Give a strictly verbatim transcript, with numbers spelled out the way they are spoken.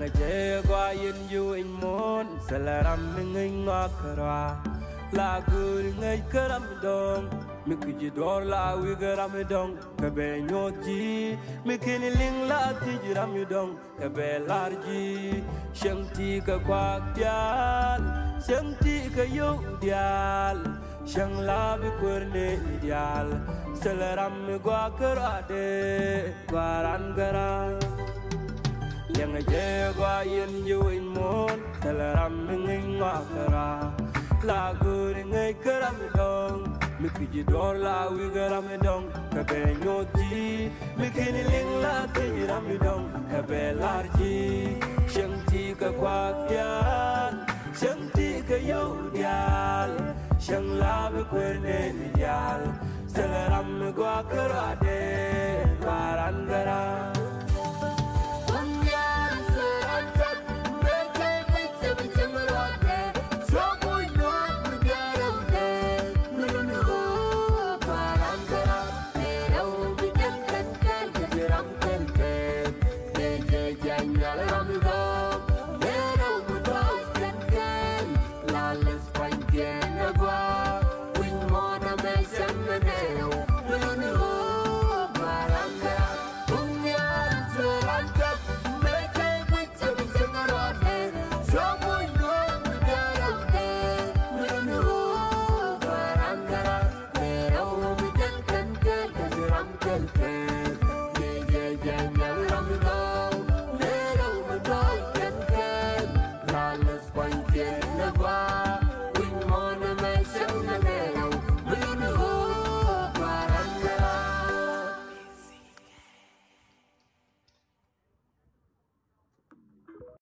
Kɛ jɛ gɔaa yɛn ji̱ wec muɔ̱ɔ̱n, thilɛ ram mi ŋäc ŋɔak kärɔa. La go̱o̱ri ŋäc kä ram mi dɔ̱ŋ, mi kui̱ci duɔ̱ɔ̱r la wi̱i̱ kä ram mi dɔ̱ŋ. Kɛ bɛ nyuɔ̱th ji̱, mi keni liŋ la thiec ram mi dɔ̱ŋ. Kɛ bɛ lar ji̱, cäŋ ti kɛ kuak diaal, cäŋ ti kɛ yio̱w diaal, cäŋ la bi kuäär nɛɛni diaal. Thilɛ ram mi gɔaa kärɔadɛ, gɔaa ran gɛra. Liɛŋɛ jɛ gɔaa yɛn ji̱ wec muɔ̱ɔ̱n, thilɛ ram mi ŋäc ŋɔak kärɔa. La go̱o̱ri ŋäc kä ram mi dɔ̱ŋ, mi kui̱ci duɔ̱ɔ̱r la wi̱i̱ kä ram mi dɔ̱ŋ. Kɛ bɛ nyuɔ̱th ji̱, mi keni liŋ la thiec ram mi dɔ̱ŋ. Kɛ bɛ lar ji̱, cäŋ ti kɛ kuak diaal, cäŋ ti kɛ yio̱w diaal, cäŋ la bi kuäär nɛɛni diaal. Thilɛ ram mi gɔaa kärɔadɛ, gɔaa ran gɛra.